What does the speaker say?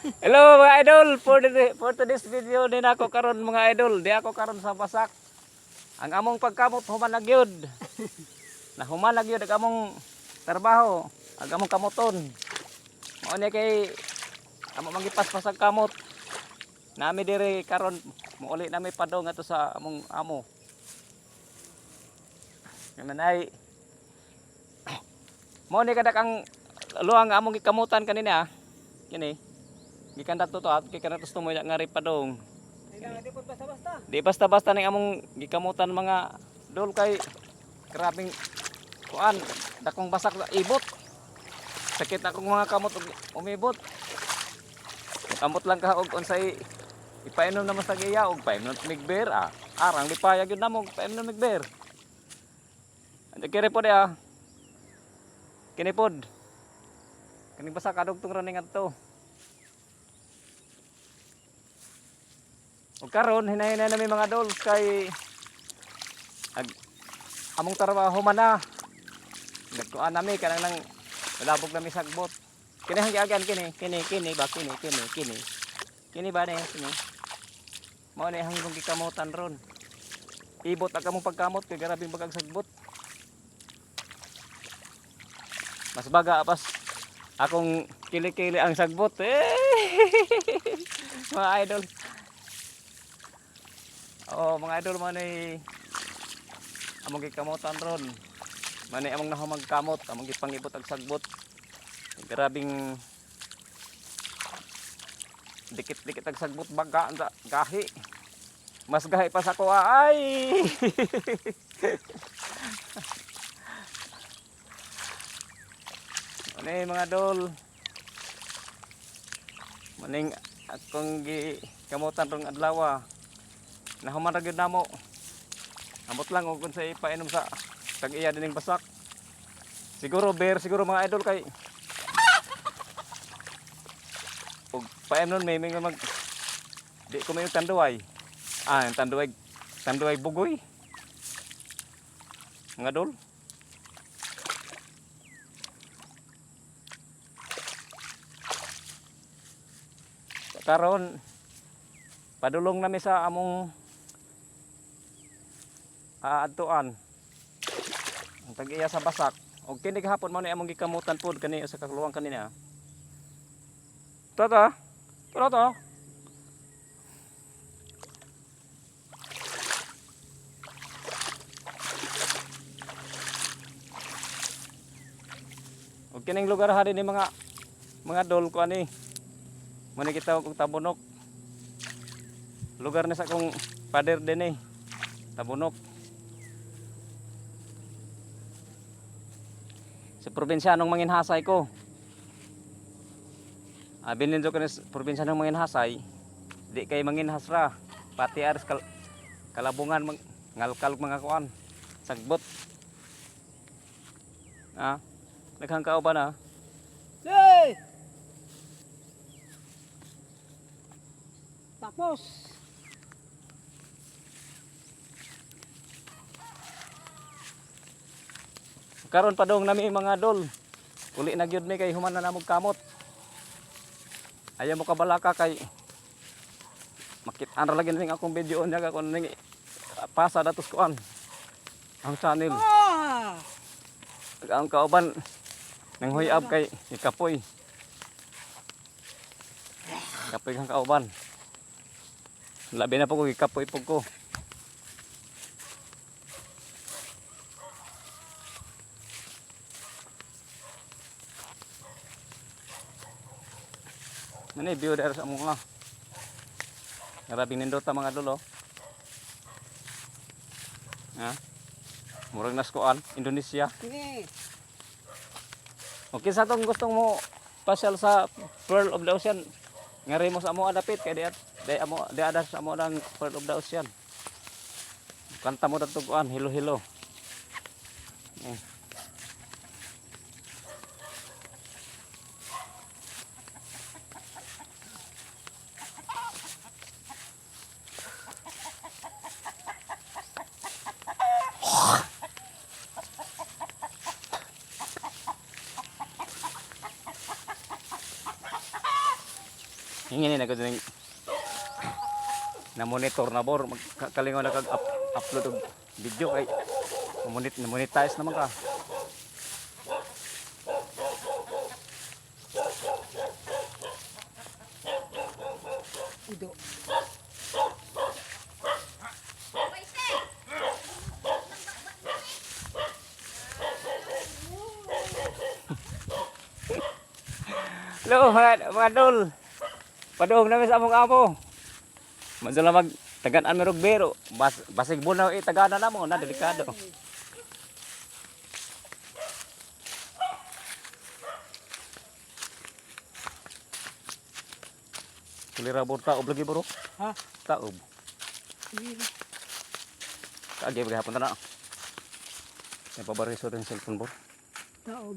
Hello, mga idol, for today's video din ako karon, mga idol, di ako karon sa basak. Ang among pagkamot human na gyud. Nahuman na gyud ang among trabaho, ang among kamoton. Mao ni kay amo magipaspasag kamot. Nami diri karon, muuli nami padong ato sa among amo. Kananay. Mao ni kadak ang luang nga among gikamutan kanina. Kini. Gikan dato to at gikan dato tumoy nga ri padong. Kailangan di po basta-basta. Di basta-basta ning among gikamutan, mga dol, kay grabing kuan, dakong basak sa ibot. Sakit akong mga kamot og umibot. Amot lang ka og unsay ipainom naman sa giya og painom mig beer ah. Arang lipaya gyud namo painom mig beer. Ante kiri pod ah. Kini pod. Kaning basak kadugtong ra ning adto. Ug karon hinay-hinay nami, mga dols, kay ag among trabaho man na. Nagkuan nami kanang nang labog nami sagbot. Kini ang giagan kini, kini kini ba kini kini kini. Kini ba ni kini. Mao ni ang imong gikamutan ron. Ibot ang among pagkamot kay grabing bagag sagbot. Mas baga pas akong kili-kili ang sagbot. Eh! Mga idol. Oh, mga idol, mo ni among gikamotan ron. Mani among nahumag kamot, among gipangibot ag sagbot. Grabing dikit-dikit ag sagbot, baga ang gahi. Mas gahi pa sa kuha ay. Ano eh, mga dol. Maning akong gikamotan rong adlaw. Nahuman ra gyud namo. Amot lang og kung sa ipainom sa tag-iya dining basak. Siguro beer siguro, mga idol, kay og painom may may mag di ko may Tanduay. Ah, yung Tanduay, Tanduay bugoy. Mga dol. Karon padulong nami sa among aadtuan. Ang tag-iya sa basak. Og kini gahapon mo ni among gikamutan pod kani sa kaluwang kanina. Tata. Tata. Og kining lugar ha ni mga dol ko ani. Muna kita og Tabunok. Lugar ni sa akong pader din eh. Tabunok. Sa probinsyanong manginhasay ko. Ah, bilin ko ni sa probinsyanong manginhasay. Di kay manginhasra. Pati aris kalabungan mang, ngalkal mga kuan. Sagbot. Ah, naghang kauban ah. Hey! Tapos. Karon padong nami, mga dol. Uli na gyud mi kay human na namog kamot. Ayaw mo kabalaka kay makit-an ra lagi ning akong video niya kung ning pasa datos kuan. Ang channel. Ah! Ang kauban nang huyab kay ikapoy. Kapoy kang kauban. Labi na po ko ikapoy po ko. Ano eh, view dahil sa among nga. Grabing nindota, mga dolo. Ha? Murag naskuan, Indonesia. Kini. Okay, sa tong gustong mo pasyal sa Pearl of the Ocean, ngari mo sa amo adapit kay di di amo di ada sa amo ang Pearl of the Ocean. Kanta mo dadto kuan, hilo-hilo. Eh. Hingin na ko din na monitor na, bor, magkalingaw na kag upload og video kay monetize naman ka. Udo. Hello, mga dol. Paduong namin sa among amo. Manzala mag tagan-an merog bero. Basig bunaw eh tagana na mo na delikado. Kulira bor taob lagi, bro. Ha? Taob. Kaagi gihapon ta na. May pabariso rin cellphone, bro. Tao.